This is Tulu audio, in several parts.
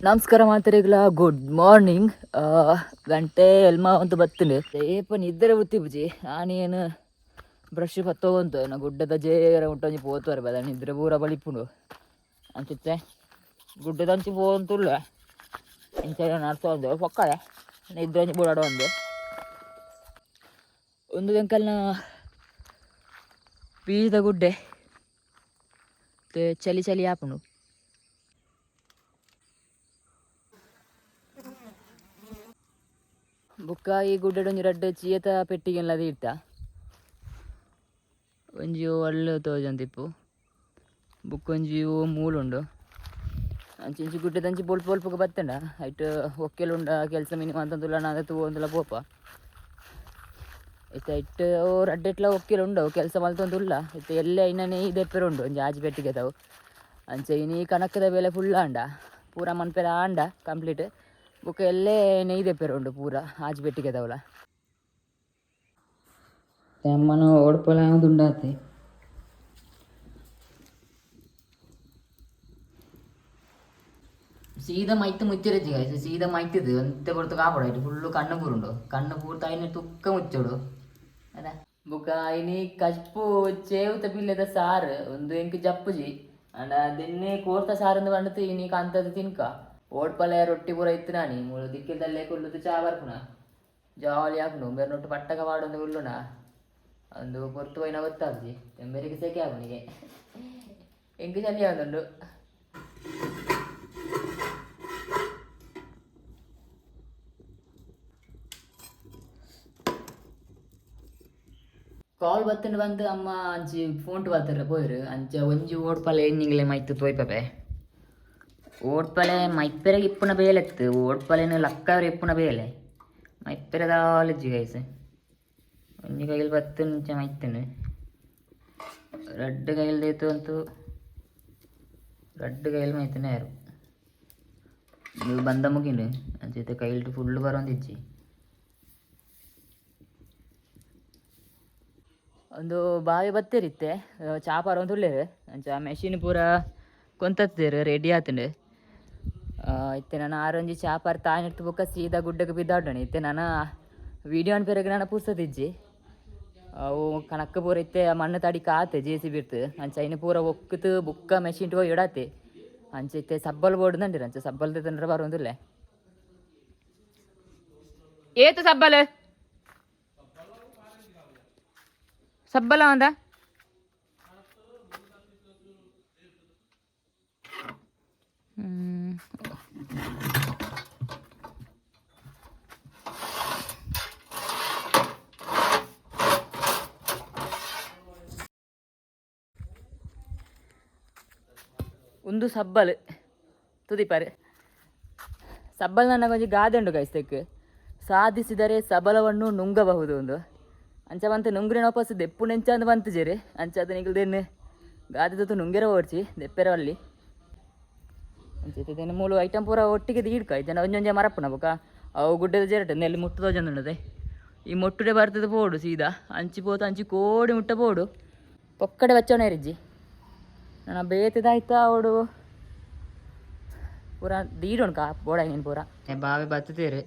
ನಮಸ್ಕಾರ ಮಾತರಿಗ್ಲ, ಗುಡ್ ಮಾರ್ನಿಂಗ್. ಗಂಟೆ ಎಲ್ಮ ಅಂತ ಬತ್ತಿನ ಏಪ ನಿದ್ರೆ ಬುತ್ತಿ ಆನೇನು ಬ್ರಷ್ ಪತ್ತೋಂತು ನಾ ಗುಡ್ಡದ ಜೇರ ಉಂಟೊಂಜಿ ಪೋತುವರೆ ಬದ ನಿದ್ರೆ ಪೂರ ಬಳಿಪುಂಡು ಅಂಚಿತ್ತೆ ಗುಡ್ಡದಂಚಿ ಪೋಂತುಲ್ಲ ಇಂಚ ನಡ್ಸೋದು ಪೊಕ್ಕಳೆ ನಿದ್ರೆ ಒಂಜಿ ಬುಡಾಡ ಒಂದು ಒಂದು ಎಂಕಲ್ನ ಬೀಜದ ಗುಡ್ಡೆ ಚಲಿ ಚಲಿ ಆಪುಂಡು. ಬುಕ್ಕ ಈ ಗುಡ್ಡೆಡ್ ಒಂಜಿ ರಡ್ಡ್ ಚೀಯತ ಪೆಟ್ಟಿಗೆಲ್ಲ ದೀಡ್ತ ಒಂಜಿ ಒಳ್ಳೆ ತೋಜೊಂದಿಪ್ಪು ಬುಕ್ಕೊಂಜಿ ಓ ಮೂಲುಂಡು. ಅಂಚಿ ಇಂಚಿ ಗುಡ್ಡೆದಂಚಿ ಬೊಲ್ಪು ಬೊಲ್ಪುಗು ಬತ್ತಂಡ ಐಟ್ ಒಕ್ಕೆಲುಂಡ ಕೆಲಸ ಮಿನಿ ಮಂತೊಂದುಲ್ಲ ನಾದ ತೂವೊಂದುಲ ಪೋಪ. ಇತ್ತೆ ಐಟ್ ಓ ರಡ್ಡೆಟ್ಲ ಒಕ್ಕೆಲುಂಡು ಕೆಲಸ ಮಲ್ತೊಂದುಲ್ಲ. ಇತ್ತೆ ಎಲ್ಲೆ ಐನನೆ ದೆಪ್ಪೆರೆ ಉಂಡು ಒಂಜಿ ಆಜಿ ಪೆಟ್ಟಿಗೆದವು. ಅಂಚ ಇನಿ ಕಣಕ್ಕದ ಬೇಲೆ ಫುಲ್ ಆಂಡ ಪೂರ ಮನ್ಪೆರ ಆಂಡ ಕಂಪ್ಲೀಟ್. ಬೊಕ ಎಲ್ಲೆ ನೆಯ್ ದೆಪ್ಪೆರೆ ಉಂಡು ಪೂರ ಆಜಿ ಪೆಟ್ಟಿಗೆದವುಲ. ಅಮ್ಮನ ಓಡ್ಪಲ ದುಂಡಾತೆ. ಸೀದಾ ಮೈತ್ ಮುಚ್ಚಿರಜ್ಜಿ ಗಾಯ್ಸ್, ಸೀದಾ ಮೈತಿದ್ದು ಅಂತೆ ಪೊರ್ತು ಕಾಪಡ ಇಟ್ಟು ಫುಲ್ಲು ಕಣ್ಣು ಪೂರುಂಡು, ಕಣ್ಣು ಪೂರ್ತ ಐನ ತುಕ್ಕ ಮುಚ್ಚೋಡು ಅದ. ಬೊಕ ಇನಿ ಕಜ್ಪು ಚೇವುತ ಬಿಲ್ಲೆದ ಸಾರು ಒಂದು ಎಂಕ್ ಜಪ್ಪುಜಿ ಅಂಡ ದಿನ್ನೆ ಕೋರ್ತ ಸಾರಂದು ಪಂಡತು ಇನಿ ಕಾಂತದ ತಿನ್ಕ. ಓಡ್ಪಲೆ ರೊಟ್ಟಿ ಪೂರ ಇತ್ತು ನಾನಿ ಮೂಲು ದಿಕ್ಕಿಲ್ದಲ್ಲೇ ಕುಲ್ಲುದು ಚಾ ಬರ್ಪುನ ಜಾಲಿ ಆಪುಂಡು. ಉಂಬೆರ್ ನೊಟ್ಟು ಪಟ್ಟಕ ಪಾಡೊಂದು ಕುಲ್ಲುನ ಒಂದು ಪೊರ್ತು ಪೋಯಿನ ಗೊತ್ತಾಪುಜಿ. ಎಂಬೆರಿಗೆ ಸೆಕೆ ಆಪುನಿಗೆ, ಎಂಕ್ ಚಳಿ ಆವೊಂದುಂಡು. ಕಾಲ್ ಬತ್ತಂಡ ಬಂದು ಅಮ್ಮ ಅಂಚಿ ಫೋನ್ ಬತ್ತರ ಪೋಯಿರು. ಅಂಚ ಒಂಜಿ ಓಡ್ಪಲೆ ಎಂಜಿಂಗ್ಲೆ ಮೈತ್ ತೋಯ್ಪಪೆ. ಓಡ್ಪಲೆ ಮೈಪೆರೆಗ್ ಇಪ್ಪುನ ಬೇಲೆತ್ತು, ಓಡ್ಪಲೆನ್ ಲಕ್ಕವರೆ ಇಪ್ಪುನ ಬೇಲೆ ಮೈಪೆರೆ ದಾಲಜ್ಜಿ ಗೈಸ್. ಒಂಜಿ ಕೈಲ್ ಬತ್ತು ಇಂಚ ಮೈತುಂಡು, ರಡ್ಡ್ ಕೈಲ್ ದೇತು ಅಂತೂ ರಡ್ಡ್ ಕೈಲ್ ಮೈತುಂಡು ಯಾರು ನೀವು ಬಂದ ಮುಗಿಂಡು. ಅಂಚ ಕೈಲ್ಟ್ ಫುಲ್ ಬರೋಂದಿಜ್ಜಿ. ಒಂದು ಬಾವಿ ಬತ್ತೇರಿತ್ತೆ ಚಾಪಾರ ಒಂದು ಉಳ್ಳೇರು. ಅಂಚ ಮೆಷಿನ್ ಪೂರ ಕೊಂತತ್ತೇರು ರೆಡಿ ಆತುಂಡು. ಇತ್ತೆ ನಾನು ಆರೊಂಜಿ ಚಾಪಾರ್ ತಾಯಿನಿರ್ತು ಬೊಕ್ಕ ಸೀದಾ ಗುಡ್ಡಕ್ಕೆ ಬಿದ್ದಾಡೋಣ. ಇತ್ತೆ ನಾನು ವೀಡಿಯೋ ಅನ್ಪೆರಗ್ ನಾನು ಪುರ್ಸದಿಜ್ಜಿ. ಅವು ಕಣಕ್ಕ ಪೂರ ಇತ್ತೆ ಮಣ್ಣು ತಡಿ ಕಾತೆ ಜೆ ಸಿ ಬಿರ್ತು. ಅಂಚ ಐನ ಪೂರ ಒಕ್ಕುತು ಬುಕ್ಕ ಮೆಷಿನ್ ಹೋಗಿ ಇಡಾತೆ. ಅಂಚ ಇತ್ತೆ ಸಬ್ಬಲ್ ಬೋರ್ಡ್ ದಂಡಿರ. ಅಂಚ ಸಬ್ಬಲ್ ತಂದ್ರೆ ಬರೋದಿಲ್ಲ. ಏತು ಸಬ್ಬಲ್ ಸಬ್ಬಲ ಅಂದ ಒಂದು ಸಬ್ಬಲ್ ತುದಿಪಾರೆ. ಸಬ್ಬಲ್ ನನ್ನ ಒಂಜಿ ಗಾದೆ ಉಂಡು ಗೈಸ್, ಸಾಧಿಸಿದರೆ ಸಬಲವನ್ನು ನುಂಗಬಹುದು ಒಂದು. ಅಂಚ ಬಂತು ನುಂಗ್ರಿನ ವಾಪಸ್ ದೆಪ್ಪು ನೆಂಚ ಅಂದ್ ಬಂತು ಜೇರಿ. ಅಂಚ ಅದು ನಿಗಲ್ದೇನು ಗಾದೆ ತೂತು ನುಂಗೆರ ಓಡ್ಚಿ ದೆಪ್ಪೆರ ಅಲ್ಲಿ. ಅಂಚ ಇತ್ತೆ ಮೂಲು ಐಟಮ್ ಪೂರ ಒಟ್ಟಿಗೆ ದೀಡ್ಕ ಜನ ಒಂಜೊಂಜೆ ಮರಪ್ಪುನ ಬೊಕ ಅವು ಗುಡ್ಡದ ಜೇರಟೆ ನೆಲ್ಲಿ ಮುಟ್ಟುದ ಜನ. ಈ ಮೊಟ್ಟುಡೆ ಬರ್ತದೆ ಪೋಡು ಸೀದಾ ಅಂಚಿ ಪೋತು ಅಂಚಿ ಕೋಡಿ ಮುಟ್ಟ ಪೋಡು ಪೊಕ್ಕಡೆ ಬಚ್ಚೋಣ ಇರಿಜ್ಜಿ. ನನ್ನ ಬೇತದಾಯ್ತಾ ಅವಡು ಪೂರ ದೀಡೋಣ ಕಾ ಬೋಡ ನೀನು ಪೂರ ಬಾವಿ ಬತ್ತುತ್ತೀರಿ.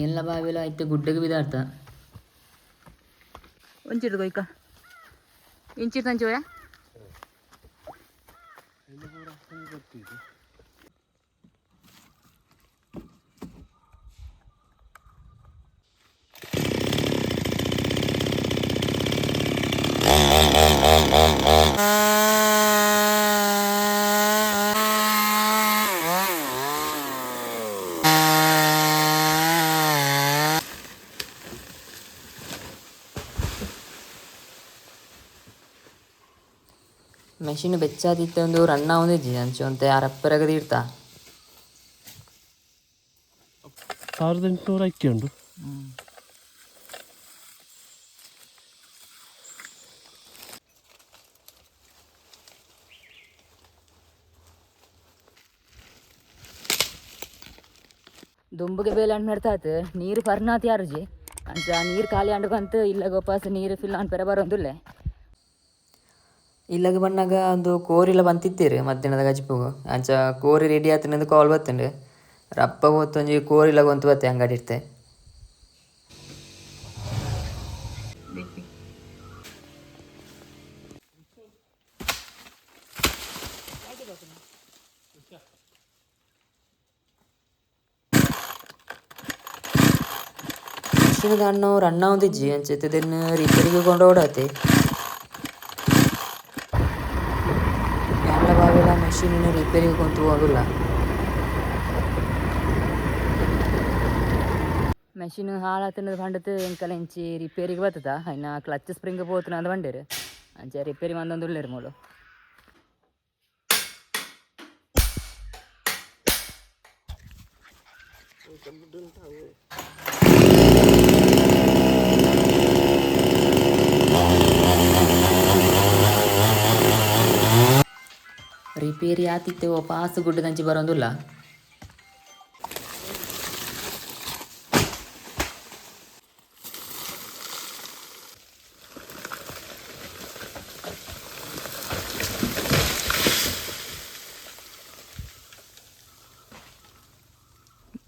ಎಲ್ಲ ಬಾವಿಲ ಐತೆ ಗುಡ್ಡಗೆ ಬಿದಾರ್ತ ಒಂಚಿಡ್ದು ಕೊಯ್ಕ ಇಂಚಿರ್ತು ಅಂಚೋಯ. ಮೆಷಿನ್ ಬೆಚ್ಚಾದಿತ್ತೆ ಒಂದು ರನ್ ಆವೊಂದಿಜ್ಜಿ. ಅಂಚ ಒಂತೆ ಅರಪ್ಪೆರಗ ದೀಡ್ತಾ. 1800 ಅಕ್ಕಿ ಉಂಡು. ದುಂಬುಗೆ ಬೇಲೆ ಅಂಡ್ ನಡ್ತಾತು ನೀರು ಪರ್ನಾತ್ ಯಾರುಜಿ. ಅಂಚ ನೀರು ಖಾಲಿ ಅಂಡ್ ಬಂತು ಇಲ್ಲ ಗೋಪಾಸ ನೀರು ಫಿಲ್ ಅನ್ಪೆರ ಬರೋಂದುಲ್ಲೆ. ಇಲ್ಲಗ ಬನ್ನಾಗ ಒಂದು ಕೋರಿಲ ಬಂತಿತ್ತೀರಿ ಮಧ್ಯಾಹ್ನದ ಗಜ್ಪುಗು. ಅಂಚ ಕೋರಿ ರೆಡಿ ಆತನಂದು ಕಾಲ್ ಬತ್ತುಂಡು. ರಪ್ಪ ಹೊತ್ತೊಂಜಿ ಕೋರಿಲ ಗೊಂತು ಬತ್ತೆ ಅಂಗಡಿ ಇರ್ತೆ. ಮಿಷಿನ್ದ ಅಣ್ಣ ರನ್ ಆವೊಂದಿಜ್ಜಿ, ಅಂಚ ಇತ್ತೆ ರಿಪೇರಿಗೆ ಕೊಂಡೋಡಾತೆ. ಯಾನ್ಲ ಬಾವೆಲ ಮೆಷಿನ್ ರಿಪೇರಿಗೆ ಕೊಂತು ಹೋಗುಲ್ಲ. ಮೆಷಿನ್ ಹಾಳಾತನದ ಪಂಡತ್ ಎಂಕಲ ಇಂಚಿ ರಿಪೇರಿಗೆ ಬರ್ತದ. ಇನ್ನ ಕ್ಲಚ್ ಸ್ಪ್ರಿಂಗ್ ಪೋತುನ ಅಂದ್ ಪಂಡೇರು. ಅಂಚ ರಿಪೇರಿ ಮಂದೊಂದು ಉಲ್ಲೆರ್ ಮೂಲು. ರಿಪೇರಿ ಆತಿತ್ತೆ ಪಾಸ್ ಗುಡ್ಡದಂಚಿ ಬರೋಂದುಲ್ಲ.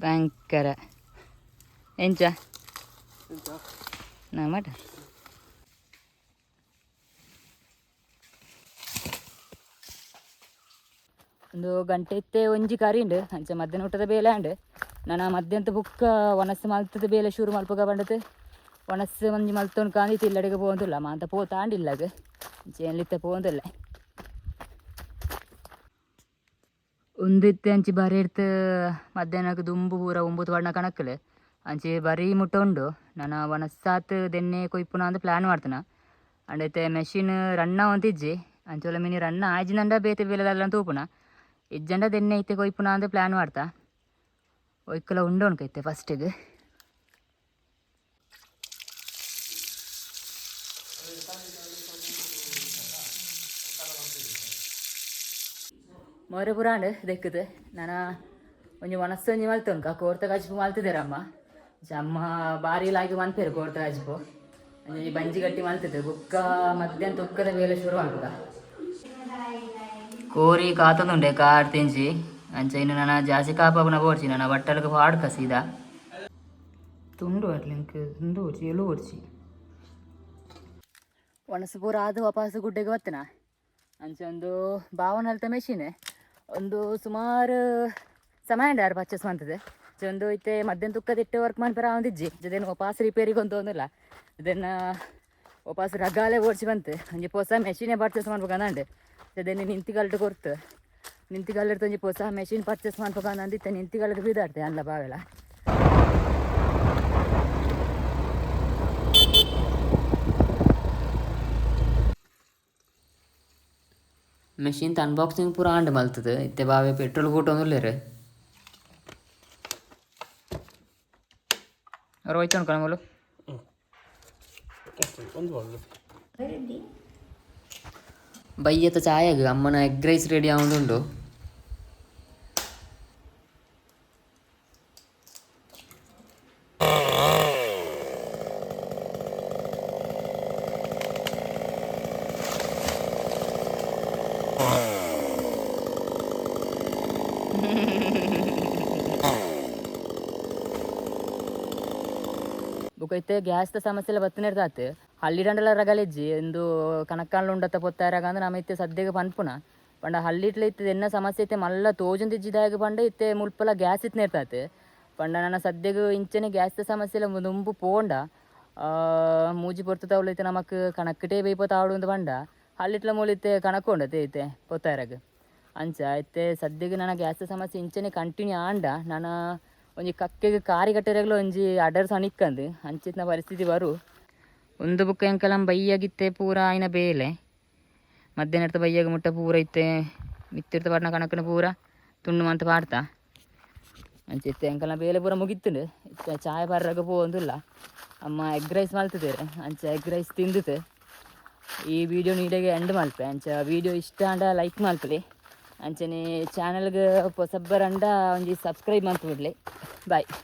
ಭಯಂಕರ ಎಂಚ ನಾ ಮಟ. ಒಂದು ಗಂಟೆ ಇತ್ತೆ ಒಂಜಿ ಕರಿಂಡು. ಅಂಚ ಮಧ್ಯಾಹ್ನ ಊಟದ ಬೇಲೆ ಅಂಡ್ ನಾನು ಮಧ್ಯಾಹ್ನ ಬುಕ್ಕ ಒಣಸ್ಸು ಮಲ್ತದ ಬೇಲೆ ಶುರು ಮಲ್ಪಗ ಬಂಡತ್. ಒಣಸ್ಸು ಒಂಜಿ ಮಲ್ತೊಂಡು ಕಾಂದಿತ್ತು. ಇಲ್ಲಡೆಗೆ ಪೋಂದಿಲ್ಲ ಮಾಂತ ಪೋತಾಂಡಿಲ್ಲಾಗ ಏನ್ಲಿತ್ತ ಪೋಂದಿಲ್ಲ. ಒಂದಿತ್ತೆ ಅಂಚಿ ಬರಿ ಇರ್ತು. ಮಧ್ಯಾಹ್ನಕ್ಕೆ ದುಂಬು ಪೂರ ಒಂಬತ್ತು ಬಣ್ಣ ಕಣಕ್ಕಲೆ ಅಂಚೆ ಬರೀ ಮುಟ್ಟ ಉಂಡು. ನಾನು ಒಣಸ್ಸಾತ್ ದೆನ್ನೆ ಕೊಯ್ಪುನ ಅಂದ್ ಪ್ಲ್ಯಾನ್ ಮಾಡ್ತನ. ಅಂಡೈತೆ ಮೆಷಿನ್ ರನ್ನ ಒಂತಿಜ್ಜಿ. ಅಂಚೊಲ ಮಿನಿ ರನ್ನ ಆಯ್ಜಿನಂಡ ಬೇತೆ ಬೇಲೆದಲ್ಲ ತೂಪುನ. ಇಜ್ಜಂಡ ದೆನ್ನೆ ಇತ್ತೆ ಕೊಯ್ಪುನ ಅಂದ್ ಪ್ಲ್ಯಾನ್ ಮಾಡ್ತಾ. ಒಯ್ಕಲ ಉಂಡು ಅನ್ಕೈತೆ ಫಸ್ಟಿಗೆ. ಮೊರೆ ಪುರಾಂಡ್ ದೆಕ್ಕದು. ನಾನ ಒಂಜಿ ಒಣಸ್ಸು ಒಂಜಿ ಮಲ್ತೊನ್ಕ ಕೋರ್ತ ಕಜಿಪು ಮಲ್ತಿದ್ದೇರಮ್ಮ. ಅಮ್ಮ ಬಾರಿ ಲಾಯ್ಕ್ ಮನ್ಪೇರು ಕೋರ್ತ ಕಜಿಪು. ಒಂಜಿ ಬಂಜಿ ಗಟ್ಟಿ ಮಲ್ತಿದ್ದು. ಬುಕ್ಕ ಮಧ್ಯಾಹ್ನ ತುಕ್ಕದ ಬೇಲೆ ಶುರು ಮಲ್ಪುಗ. ಕೋರಿ ಕಾತೊಂದುಂಡೆ ಕಾರ್ ತಿಂಚಿ. ಅಂಚ ಇನ್ನು ನನ್ನ ಜಾಸ್ತಿ ಕಾಪಾಪುನ ಬೋಡ್ಚಿ. ನನ್ನ ಬಟ್ಟಲ್ಗ್ ಪಾಡ್ಕ ಸೀದಾ ತುಂಡು ಅಟ್ಲಿಂಕ್ ತುಂಡು ಓಡ್ಚಿ ಎಲು ಓಡ್ಚಿ. ಒಣಸು ಪೂರ ಅದು ವಾಪಸ್ ಗುಡ್ಡೆಗೆ ಬತ್ತನ. ಅಂಚ ಒಂದು ಬಾವನಲ್ತ ಮೆಷಿನ್ ಒಂದು ಸುಮಾರು ಸಮಯ ಉಂಡು ಯಾರು ಪರ್ಚೇಸ್ ಮಂತದೆ. ಒಂದು ಇತ್ತೆ ಮಧ್ಯಾಹ್ನ ತುಕ್ಕದಿಟ್ಟು ವರ್ಕ್ ಮನ್ಪೆರ ಆವೊಂದಿಜ್ಜಿ. ಜೊತೆ ವಾಪಸ್ ರಿಪೇರಿಗೆ ಒಂದು ಒಂದಿಲ್ಲ. ಇದನ್ನ ವಾಪಸ್ ರಗಾಲೆ ಓಡ್ಸಿ ಬಂತು. ಒಂಜಿ ಪೊಸ ಮೆಷಿನೇ ಪರ್ಚೇಸ್ ಮನ್ಪುಕಂದಂಡು. ಜೊತೆ ನಿಂತಿಗಲ್ಟು ಕೊರ್ತು ನಿಂತಿಗಲ್ಲಿರ್ತು ಒಂಜಿ ಪೊಸ ಮೆಷಿನ್ ಪರ್ಚೇಸ್ ಮನ್ಪುಕಂದಂದು. ಇತ್ತೆ ನಿಂತಿಗಲ್ಗೆ ಬೀದಾಡ್ತೆ ಅಲ್ಲ ಬಾವೆಲ. ಮೆಷಿನ್ ಅನ್ಬಾಕ್ಸಿಂಗ್ ಪೂರ ಆಂಡ್ ಮಲ್ತದೆ. ಇತ್ತೆ ಬಾವೆ ಪೆಟ್ರೋಲ್ ಕೂಟೊಂದುಲ್ಲೆರ್. ಅವ್ರು ಹೋಯ್ತು ಅನ್ಕೊಳ ಮೂಲು. ಒಂದು ಒಳ್ಳೆ. ಬಯ್ಯತ ಚಾಯಗ್ ಅಮ್ಮನ ಎಗ್ ರೈಸ್ ರೆಡಿ ಆವೊಂದುಂಡು. ಬೊಕ ಇತ್ತೆ ಗ್ಯಾಸ್ದ ಸಮಸ್ಯೆ ಬತ್ತಿನಿರ್ದಾತ್. ಹಳ್ಳಿಡಂಡಲ ರಗಲೆಜ್ಜಿ ಇಂದು ಕಣಕ್ಕಾನ್ಲ ಉಂಡತ್ತ ಪೊತ್ತಾರಾಗ ಅಂದ್ ನಮ ಇತ್ತೆ ಸದ್ಯಗ್ ಪನ್ಪುನ ಪಂಡ ಹಳ್ಳಿಟ್ಲ ಇತ್ತೆ ಎನ್ನ ಸಮಸ್ಯೆ ಇತ್ತೆ ಮಲ್ಲ ತೋಜೊಂದಿಜ್ಜಿ. ದಾಯೆಗ್ ಪಂಡ ಇತ್ತೆ ಮುಲ್ಪಲ ಗ್ಯಾಸ್ ಇತ್ತಿನಿರ್ತಾತ್. ಪಂಡ ನನ ಸದ್ಯಗ್ ಇಂಚನೆ ಗ್ಯಾಸ್ದ ಸಮಸ್ಯೆ ದುಂಬು ಪೋಂಡ ಮೂಜಿ ಪೊರ್ತು ತೌಲು ಇತ್ತೆ ನಮಕ್ ಕಣಕ್ಟೇ ಬೇಯ್ಪೊ ತಾವಡು ಅಂದ್ ಪಂಡ ಹಳ್ಳಿಟ್ಲ ಮೂಲು ಇತ್ತೆ ಕಣಕ್ ಉಂಡತೆ ಇತ್ತೆ ಪೊತ್ತಾಯರಾಗ. ಅಂಚ ಇತ್ತೆ ಸದ್ಯಗ್ ನನ ಗ್ಯಾಸ್ದ ಸಮಸ್ಯೆ ಇಂಚನೆ ಕಂಟಿನ್ಯೂ ಆಂಡ ನನ ಒಂಜಿ ಕಕ್ಕೆಗ್ ಕಾರಿ ಕಟ್ಟೆರೆಗ್ಲ ಒಂಜಿ ಅಡರ್ ಸಣಿಕ್ಕಂದು ಅಂಚಿತ್ನ ಪರಿಸ್ಥಿತಿ ಬರು. ಒಂದು ಬುಕ್ಕ ಎಂಕಲಂ ಬಯ್ಯಾಗಿತ್ತೆ ಪೂರ ಆಯ್ನ ಬೇಲೆ. ಮಧ್ಯಾಹ್ನ ಬಯ್ಯಾಗ ಮುಟ್ಟ ಪೂರ ಇತ್ತೆ ಮಿತ್ತಿರ್ತ ಪಾಡ್ನ ಕಣಕ್ಕನ ಪೂರ ತುಂಡು ಮಂತ ಪಾಡ್ತಾ. ಅಂಚ ಇತ್ತೆ ಎಂಕಲ್ನ ಬೇಲೆ ಪೂರ ಮುಗಿತ್ತುಂಡು. ಇತ್ತೆ ಚಾಯ್ ಪರ್ರಾಗ ಪೋವೊಂದುಲ್ಲ. ಅಮ್ಮ ಎಗ್ ರೈಸ್ ಮಲ್ತಿದ್ದೇರೆ. ಅಂಚ ಎಗ್ ರೈಸ್ ತಿಂದಿತ್ತು ಈ ವಿಡಿಯೋ ನೀಡೆಗೆ ಎಂಡ್ ಮಲ್ಪೆ. ಅಂಚ ವಿಡಿಯೋ ಇಷ್ಟ ಆಂಡ ಲೈಕ್ ಮಲ್ಪಲಿ. ಅಂಚನೆ ಚಾನಲ್ಗೆ ಪೊಸಬ್ಬರಂಡ ಒಂಜಿ ಸಬ್ಸ್ಕ್ರೈಬ್ ಮಲ್ತ್ ಬಿಡ್ಲಿ. ಬಾಯ್.